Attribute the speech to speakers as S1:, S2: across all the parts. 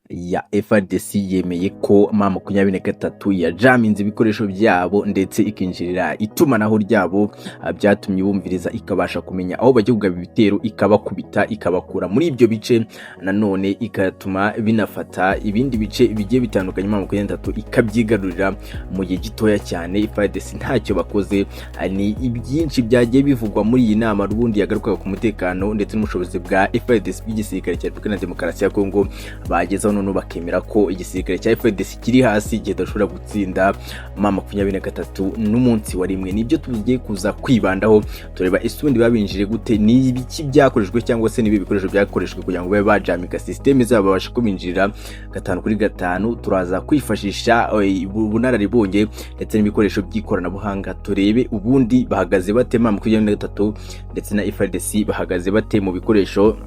S1: Ya FARDC yemeye ko M23 yajaminze ibikoresho byabo ndetse ikinjirira itumanaho ryabo, byatumye bumviriza, ikabasha kumenya aho bajya kugaba ibitero, ikabakubita, ikabakura muri ibyo bice, nanone igatuma binafata ibindi bice bigiye bitandukanye, M23 ikabyigarurira mu gihe gitoya cyane, FARDC ntacyo bakoze. Ni ibyinshi byagiye bivugwa muri iyi nama ubundi yagarukaga ku mutekano ndetse n'ubushobozi bwa FARDC bw'igisirikare cya Repubulika na Demokarasi ya Kongo, bagezaho noneho bakemera ko igisirikare cya FARDC kiri hasi, kidashobora gutsinda M23 n'umunsi wa rimwe. Nibyo tugiye kuza kwibandaho, tureba ese ubundi babinjire gute, ni ibiki byakoreshejwe cyangwa se nibi bikoresho byakoreshejwe kugira ngo babe bajamika système zabo, babashe kubinjirira gatanu kuri gatanu. Turaza kwifashisha ubunararibonye ndetse n'ibikoresho by'ikoranabuhanga, turebe ubundi bahagaze bate, M23 ndetse na FARDC bahagaze bate mu bikoresho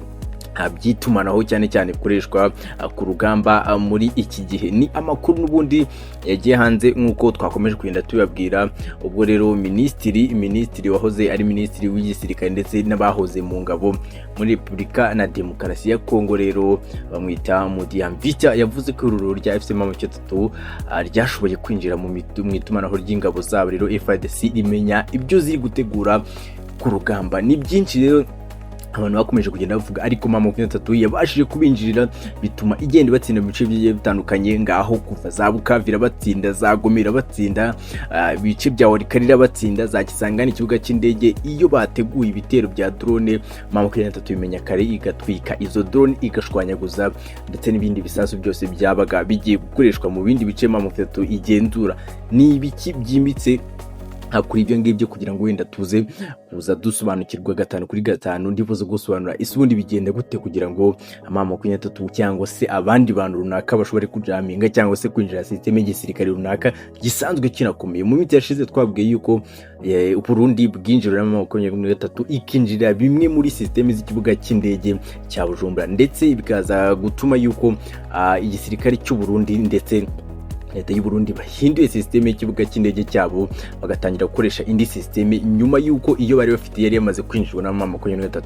S1: by'itumanaho, cyane cyane bikoreshwa ku rugamba muri iki gihe. Ni amakuru n'ubundi yagiye hanze nk'uko twakomeje kugenda tubabwira. Ubwo rero minisitiri wahoze ari minisitiri w'igisirikare ndetse n'abahoze mu ngabo muri Repubulika na Demokarasi ya Kongo rero, bamwita Mudiamvita, yavuze ko ihuriro rya AFC M23 ryashoboye kwinjira mu itumanaho ry'ingabo zabo, rero FARDC rimenya ibyo ziri gutegura ku rugamba. Ni byinshi rero abantu bakomeje kugenda bavuga, ariko M23 yabashije kubinjirira, bituma igenda ibatsinda mu bice bigiye bitandukanye. Ngaho kuva za Bukavu irabatsinda, za Goma irabatsinda, ibice bya Walikale irabatsinda, za Kisangani, ikibuga cy'indege. Iyo bateguye ibitero bya drone, M23 bimenya kare, igatwika izo drone, igashwanyaguza ndetse n'ibindi bisasu byose byabaga bigiye gukoreshwa mu bindi bice M23 igenzura. Ni ibiki byimbitse kuri ibyo ngibyo, kugira ngo wenda tuze kuza dusobanukirwa gatanu kuri gatanu? Ndibuze gusobanura ese ubundi bigenda gute kugira ngo M23 cyangwa se abandi bantu runaka bashobore kujaminga cyangwa se kwinjira système y'igisirikare runaka gisanzwe kinakomeye. Mu minsi yashize twabwiye yuko Burundi bwinjira M23, ikinjira bimwe muri système z'ikibuga cy'indege cya Bujumbura, ndetse bikaza gutuma yuko igisirikare cy'u Burundi ndetse leta y'u Burundi bahinduye système y'ikibuga cy'indege cyabo, bagatangira gukoresha indi système, nyuma y'uko iyo bari bafite yari yamaze kwinjirwa na M23.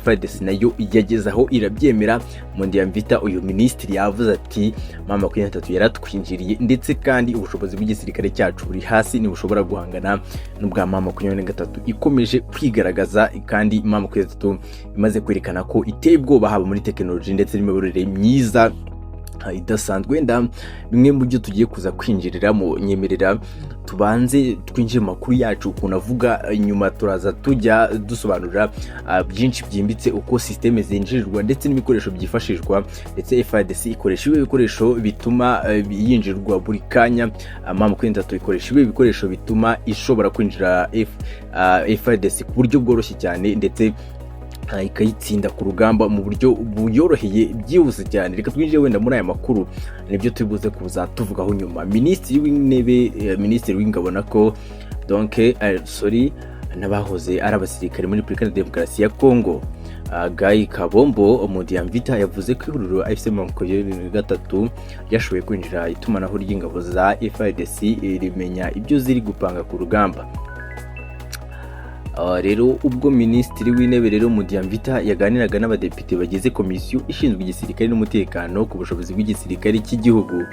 S1: FARDC nayo yageze aho irabyemera. Muadiamvita, uyu minisitiri, yavuze ati: "M23 yaratwinjiriye, ndetse kandi ubushobozi bw'igisirikare cyacu buri hasi, ntibushobora guhangana n'ubwa M23 ikomeje kwigaragaza." Kandi M23 imaze kwerekana ko iteye ubwoba, haba muri tekinoloji ndetse n'imiyoborere myiza idasanzwe. Wenda bimwe mu byo tugiye kuza kwinjiriramo, nyemerera tubanze twinjire mu makuru yacu ukuntu avuga, nyuma turaza tujya dusobanurira byinshi byimbitse uko système zinjirirwa ndetse n'ibikoresho byifashishwa, ndetse FARDC ikoresha ibi bikoresho bituma yinjirwa buri kanya, M23 ikoresha ibi bikoresho bituma ishobora kwinjira FARDC ku buryo bworoshye cyane, ndetse ikayitsinda ku rugamba mu buryo buyoroheye, byihuse cyane. Reka twinjire wenda muri aya makuru, nibyo turi buze kuza tuvugaho nyuma. Minisitiri w'intebe, minisitiri w'ingabo nako, donc sorry, n'abahoze ari abasirikare muri Repubulika ya Demokarasi ya Kongo, Guy Kabombo Muadiamvita, yavuze ko ihuriro AFC 23 ryashoboye kwinjira itumanaho ry'ingabo za FARDC, rimenya ibyo ziri gupanga ku rugamba. Rero ubwo minisitiri w'intebe rero Muadiamvita yaganiraga n'abadepite bagize komisiyo ishinzwe igisirikare n'umutekano ku bushobozi bw'igisirikare cy'igihugu,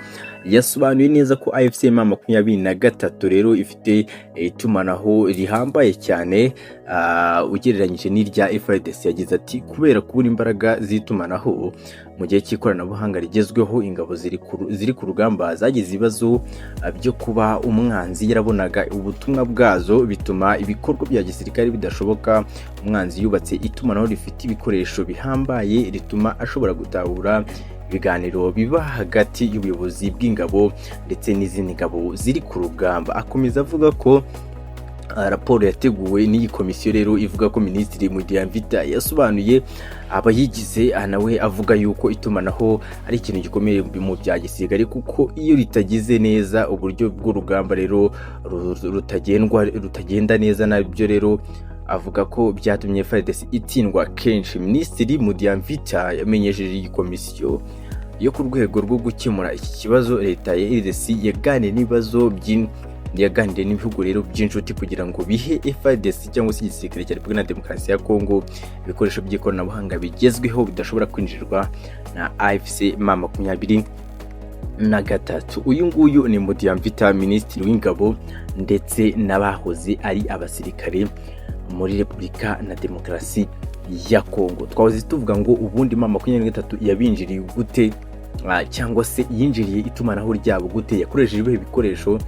S1: yasobanuye neza ko AFC M23 rero ifite itumanaho rihambaye cyane ugereranyije n'irya FARDC. Yagize ati: "Kubera kubura imbaraga z'itumanaho mu gihe cy'ikoranabuhanga rigezweho, ingabo ziri ku rugamba zagize ibibazo byo kuba umwanzi yarabonaga ubutumwa bwazo, bituma ibikorwa bya gisirikare bidashoboka. Umwanzi yubatse itumanaho rifite ibikoresho bihambaye rituma ashobora gutahura ibiganiro biba hagati y'ubuyobozi bw'ingabo ndetse n'izindi ngabo ziri ku rugamba." Akomeza avuga ko raporo yateguwe n'iyi komisiyo rero ivuga ko minisitiri Muadiamvita yasobanuye abayigize, nawe avuga yuko itumanaho ari ikintu gikomeye mu bya gisirikare, kuko iyo ritagize neza, uburyo bw'urugamba rero rutagenda neza. Nabyo rero avuga ko byatumye FARDC itsindwa kenshi. Minisitiri Muadiamvita yamenyesheje iyi komisiyo yo ku rwego rwo gukemura iki kibazo, leta ya RDC yaganiriye n'ibibazo. Yaganiriye n'ibihugu rero by'inshuti kugira ngo bihe FARDC cyangwa se igisirikare cya Repubulika na Demokarasi ya Kongo ibikoresho by'ikoranabuhanga bigezweho bidashobora kwinjirwa na AFC M23. Uyu nguyu ni Mudiamvita, minisitiri w'ingabo ndetse n'abahoze ari abasirikare muri Repubulika na Demokarasi ya Kongo. Twahoze tuvuga ngo ubundi M23 yabinjiriye gute, cyangwa se yinjiriye itumanaho ryabo gute, yakoresheje ibihe bikoresho?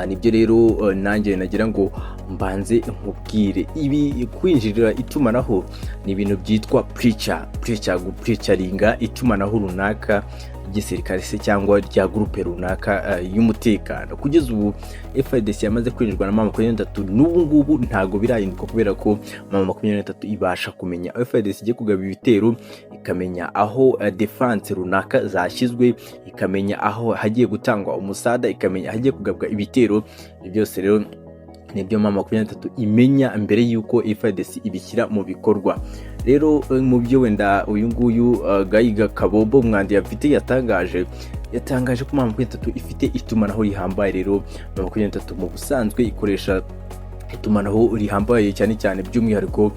S1: Nibyo rero nanjye nagira ngo mbanze nkubwire. Ibi kwinjirira itumanaho ni ibintu byitwa breach, gubreacharinga itumanaho runaka ry'igisirikare se cyangwa rya groupe runaka y'umutekano. Kugeza ubu FARDC yamaze kwinjirwa na M23, n'ubu ngubu ntago birahinduka, kubera ko M23 ibasha kumenya aho FARDC igiye kugaba ibitero, ikamenya aho defense runaka zashyizwe, ikamenya aho hagiye gutangwa umusada, ikamenya ahagiye kugabwa ibitero. Ibyo byose rero nibyo M23 imenya mbere y'uko FARDC ibishyira mu bikorwa. Rero mu byo wenda uyu nguyu Gayiga Kabobo Muadiamvita yatangaje ko M23 ifite itumanaho rihambaye. Rero M23 mu busanzwe ikoresha itumanaho rihambaye cyane cyane, by'umwihariko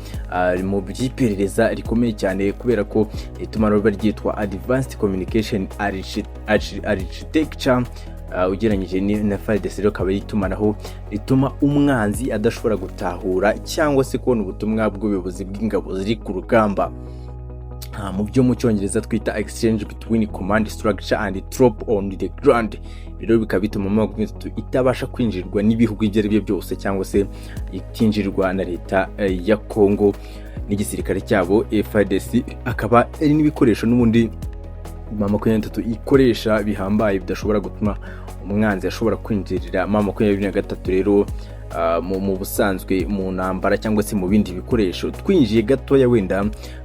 S1: mu by'iperereza rikomeye cyane, kubera ko itumanaho riba ryitwa Advanced Communication Architecture ugereranyije na FARDC. Rero akaba ari itumanaho rituma umwanzi adashobora gutahura cyangwa se kubona ubutumwa bw'ubuyobozi bw'ingabo ziri ku rugamba, mu byo mu Cyongereza twita exchange between command structure and troop on the ground. Rero bikaba bituma M23 itabasha kwinjirwa n'ibihugu ibyo ari byo byose, cyangwa se itinjirwa na leta ya Congo n'igisirikare cyabo FARDC. Akaba ari n'ibikoresho n'ubundi M23 ikoresha bihambaye bidashobora gutuma umwanzi ashobora kwinjirira M23. Rero mu busanzwe mu ntambara cyangwa se mu bindi bikoresho, twinjiye gatoya wenda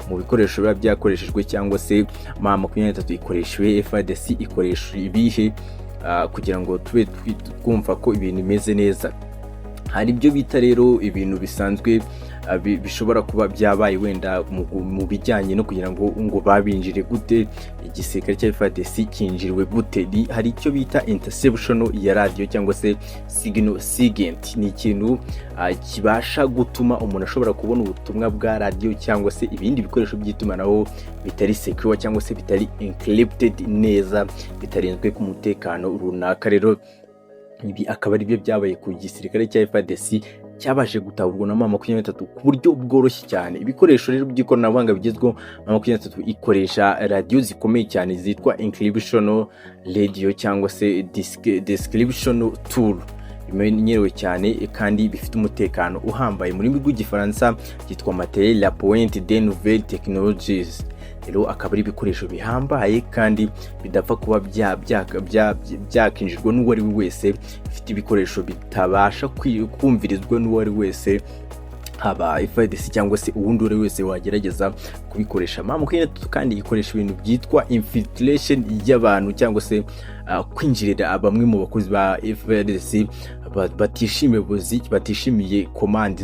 S1: mu bikoresho biba byakoreshejwe, cyangwa se M23 ikoresha ibihe, FARDC ikoresha ibihe, kugira ngo tube twumva ko ibintu bimeze neza. Hari ibyo bita rero ibintu bisanzwe bishobora kuba byabaye wenda mu bijyanye no kugira ngo babinjire gute, igisirikare cya FARDC cyinjiriwe gute. Hari icyo bita interception ya radio cyangwa se signal SIGINT. Ni ikintu kibasha gutuma umuntu ashobora kubona ubutumwa bwa radio cyangwa se ibindi bikoresho by'itumanaho bitari secure cyangwa se bitari encrypted neza, bitarinzwe ku mutekano runaka. Rero ibi akaba ari byo byabaye ku gisirikare cya FARDC, cyabashije gutahurwa na M23 ku buryo bworoshye cyane. Ibikoresho rero by'ikoranabuhanga bigezweho, M23 ikoresha radiyo zikomeye cyane zitwa encryption radio cyangwa se decryption tool, bimenyerewe cyane kandi bifite umutekano uhambaye. Mu rurimi rw'Igifaransa byitwa matériel la pointe des nouvelles technologies. Rero akaba ari ibikoresho bihambaye kandi bidapfa kuba byakinjirwa n'uwo ari we wese, bifite ibikoresho bitabasha kumvirizwa n'uwo ari we wese, haba FARDC cyangwa se uwundi uwo ari we wese wagerageza kubikoresha. M23 kandi ikoresha ibintu byitwa infiltration y'abantu cyangwa se kwinjirira bamwe mu bakozi ba FARDC batishimiye ubuyobozi, batishimiye commande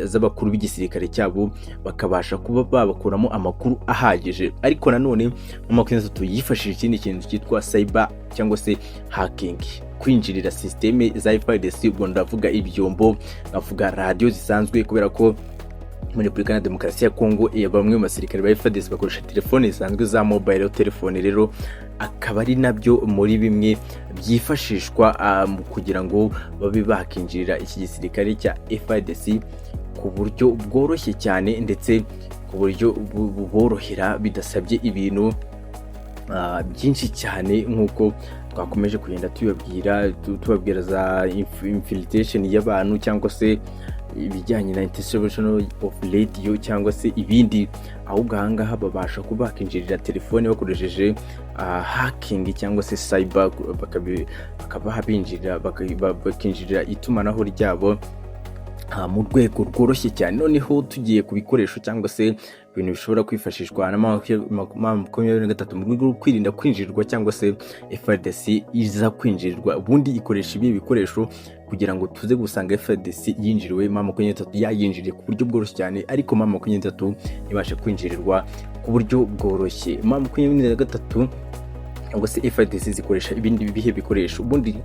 S1: z'abakuru b'igisirikare cyabo, bakabasha kuba babakuramo amakuru ahagije. Ariko nanone M23 yifashishije ikindi kintu cyitwa cyber cyangwa se hacking, kwinjirira système za FARDC. Ubwo ndavuga ibyombo, nkavuga radiyo zisanzwe, kubera ko muri Repubulika ya Demokarasi ya Kongo bamwe mu basirikare ba FARDC bakoresha telefone zisanzwe za mobile telefone. Rero akaba ari nabyo muri bimwe byifashishwa mu kugira ngo babe bakinjirira iki gisirikare cya FARDC ku buryo bworoshye cyane, ndetse ku buryo buborohera, bidasabye ibintu byinshi cyane, nk'uko twakomeje kugenda tubabwira, tubabwira za infiltration y'abantu cyangwa se ibijyanye na interception of radio cyangwa se ibindi. Ahubwo ahangaha babasha kuba bakinjirira telefone bakoresheje hacking cyangwa se cyber, bakaba binjirira bakinjirira itumanaho ryabo mu rwego rworoshye cyane. Noneho tugiye ku bikoresho cyangwa se ibintu bishobora kwifashishwa na M23 mu rwego rwo kwirinda kwinjirirwa, cyangwa se FARDC iza kwinjirirwa, ubundi ikoresha ibi bikoresho kugira ngo tuze gusanga FARDC yinjiriwe, M23 yayinjiriye ku buryo bworoshye cyane, ariko M23 ntibashe kwinjirirwa ku buryo bworoshye. M23 Cyangwa se FARDC zikoresha ibindi bihe bikoresho? Ubundi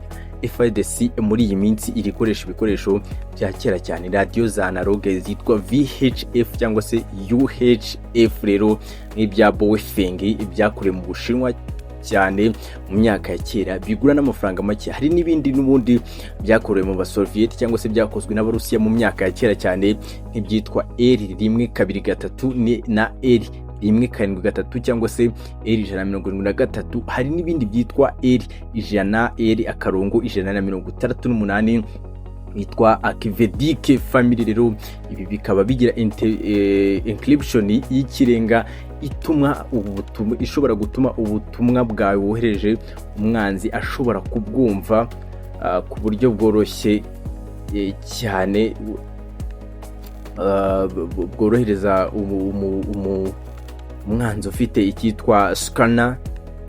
S1: FARDC muri iyi minsi iri ikoresha ibikoresho bya kera cyane, radiyo za analogue zitwa VHF cyangwa se UHF, rero nk'ibya Baofeng byakorewe mu Bushinwa cyane mu myaka ya kera, bigura n'amafaranga make. Hari n'ibindi n'ubundi byakorewe mu Basoviyeti cyangwa se byakozwe n'Abarusiya mu myaka ya kera cyane, nk'ibyitwa R123 na R173 cyangwa se R173. Hari n'ibindi byitwa R100, R-168 bitwa Akvedike family. Rero ibi bikaba bigira encryption y'ikirenga, ituma ubutumwa, ishobora gutuma ubutumwa bwawe wohereje umwanzi ashobora kubwumva ku buryo bworoshye cyane, bworohereza umwanzi ufite icyitwa scanner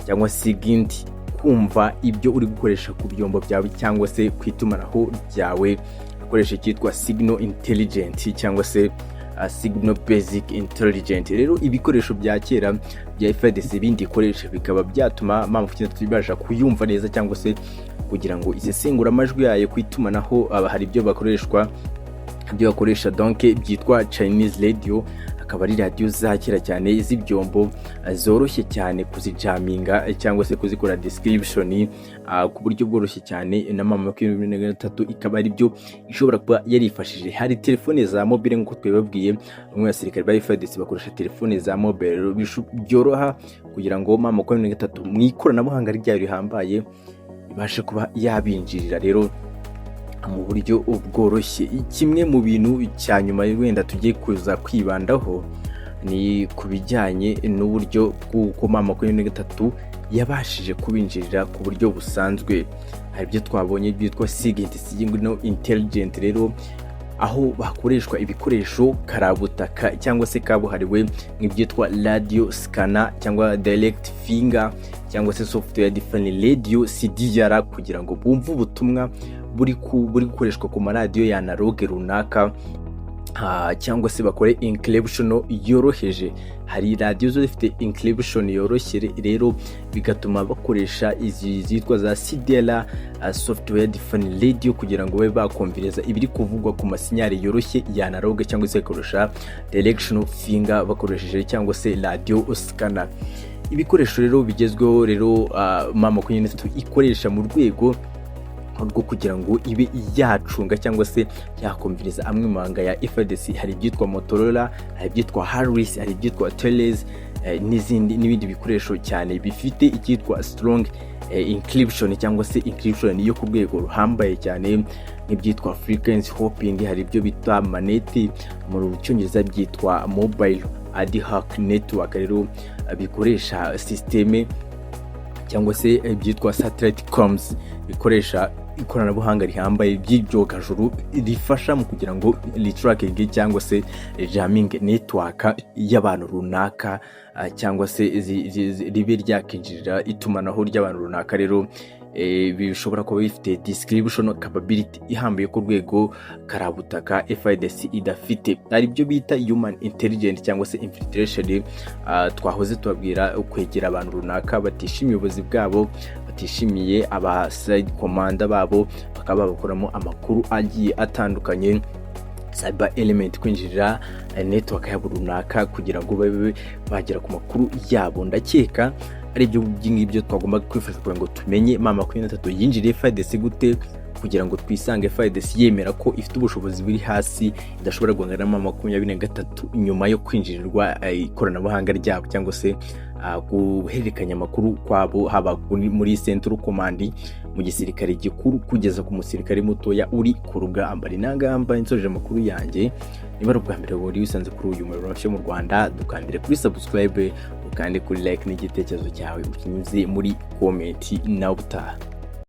S1: cyangwa SIGINT kumva ibyo uri gukoresha ku byombo byawe cyangwa se ku itumanaho ryawe, akoresha icyitwa signal intelligent cyangwa se signal basic intelligent. Rero ibikoresho bya kera bya FARDC bindi ikoresha bikaba byatuma M23 ibasha kuyumva neza cyangwa se kugira ngo isesengure amajwi yayo ku itumanaho. Hari ibyo bakoreshwa, ibyo bakoresha donc byitwa Chinese radio, akaba ari radiyo za kera cyane z'ibyombo, zoroshye cyane kuzijaminga cyangwa se kuzikora description ku buryo bworoshye cyane. Na M23 ikaba ari byo ishobora kuba yarifashije. Hari telefone za mobile, nk'uko twabibabwiye, bamwe mu basirikare ba FARDC bakoresha telefone za mobile, byoroha kugira ngo M23 mu ikoranabuhanga ryayo rihambaye ibashe kuba yabinjirira rero mu buryo bworoshye. Kimwe mu bintu cya nyuma wenda tugiye kuza kwibandaho ni ku bijyanye n'uburyo bw'uko M23 yabashije kubinjirira ku buryo busanzwe. Hari ibyo twabonye byitwa SIGINT, signal intelligent, rero aho hakoreshwa ibikoresho karabutaka cyangwa se kabuhariwe nk'ibyitwa radio scanner cyangwa direct finger cyangwa se software defined radio, SDR, kugira ngo bumve ubutumwa buri gukoreshwa ku maradiyo ya analogue runaka, cyangwa se bakore encryption yoroheje. Hari radiyo zo zifite encryption yoroshye, rero bigatuma bakoresha izi zitwa za SDR, software defined radio, kugira ngo babe bakumviriza ibiri kuvugwa ku masinyari yoroshye ya analogue, cyangwa se bakoresha directional finger bakoresheje cyangwa se radio scanner. Ibikoresho rero bigezweho rero M23 ikoresha mu rwego rwo kugira ngo ibe yacunga cyangwa se yakumviriza amwe mu mabanga ya FARDC, hari ibyitwa Motorola, hari ibyitwa Harris, hari ibyitwa Thales, n'izindi n'ibindi bikoresho cyane bifite icyitwa strong encryption cyangwa se encryption yo ku rwego ruhambaye cyane, nk'ibyitwa frequency hopping. Hari ibyo bita MANET, mu Cyongereza byitwa mobile ad hoc network, rero bikoresha système cyangwa se ibyitwa satellite comms, bikoresha ikoranabuhanga rihambaye ry'ibyogajuru rifasha mu kugira ngo ritracking cyangwa se jamming network y'abantu runaka, cyangwa se ribe ryakinjirira itumanaho ry'abantu runaka. Rero bishobora kuba bifite description capability ihambaye ku rwego karabutaka FARDC idafite. Hari ibyo bita human intelligence cyangwa se infiltration, twahoze tubabwira, kwegera abantu runaka batishimiye ubuyobozi bwabo, batishimiye aba side commander babo, bakaba babakuramo amakuru agiye atandukanye. Cyber element, kwinjirira network yabo runaka kugira ngo babe bagera ku makuru yabo. Ndakeka ari ibyo ngibyo twagomba kwifasha kugira ngo tumenye M23 yinjiriye FARDC gute, kugira ngo twisange FARDC yemera ko ifite ubushobozi buri hasi, idashobora guhangana na M23 nyuma yo kwinjirirwa ikoranabuhanga ryabo cyangwa se guhererekanya amakuru kwabo, haba muri central command mu gisirikare gikuru kugeza ku musirikare mutoya uri ku rugamba. Ni nangamba nsoje amakuru yanjye. Niba ari ubwa mbere wari wisanze kuri uyu muyoboro mushya mu Rwanda, dukandire kuri subscribe, ukande kuri like, n'igitekerezo cyawe ukinyuze muri comment. Nawe utaha.